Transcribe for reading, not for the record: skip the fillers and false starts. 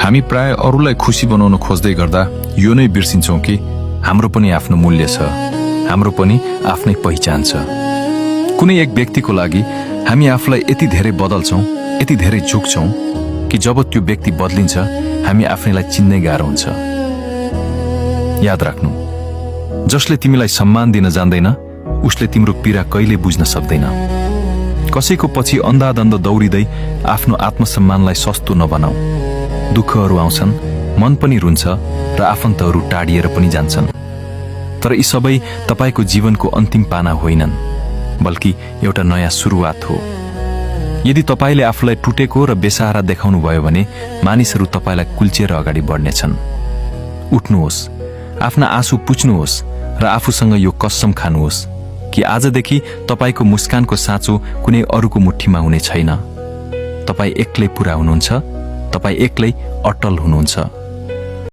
हामी प्राय अरूलाई खुसी बनाउन खोज्दै गर्दा यो नै बिर्सिन्छौं कि हाम्रो पनि आफ्नो मूल्य छ, हाम्रो पनि आफ्नै पहिचान छ। कुनै एक व्यक्तिको लागि हामी आफूलाई यति धेरै बदल्छौं, यति धेरै झुक्छौं कि जब त्यो व्यक्ति बदलिन्छ हामी आफैलाई चिन्नै गाह्रो हुन्छ। याद राख्नु, जसले तिमीलाई सम्मान दिन जान्दैन उसले तिम्रो पीडा कहिले बुझ्न सक्दैन। कसैको पछि अन्धाधन्द दौडिँदै आफ्नो आत्मसम्मानलाई सस्तो नबनाऊ। दुःखहरू आउँछन्, मन पनि रुन्छ र आफन्तहरू टाढिएर पनि जान्छन्, तर यी सबै तपाईको जीवनको अन्तिम पाना होइनन्, बल्कि एउटा नयाँ सुरुवात हो। यदि तपाईले आफूलाई टुटेको र बेसहारा देखाउनु भयो भने मानिसहरू तपाईलाई कुल्चिएर अगाडि बढ्नेछन्। उठ्नुहोस्, आफ्ना आँसु पुछ्नुहोस् र आफूसँग यो कसम खानुहोस् कि आजदेखि तपाईको मुस्कानको साँचो कुनै अरूको मुठीमा हुने छैन। तपाई एक्लै पूरा हुनुहुन्छ, तपाई एक्लै अटल हुनुहुन्छ।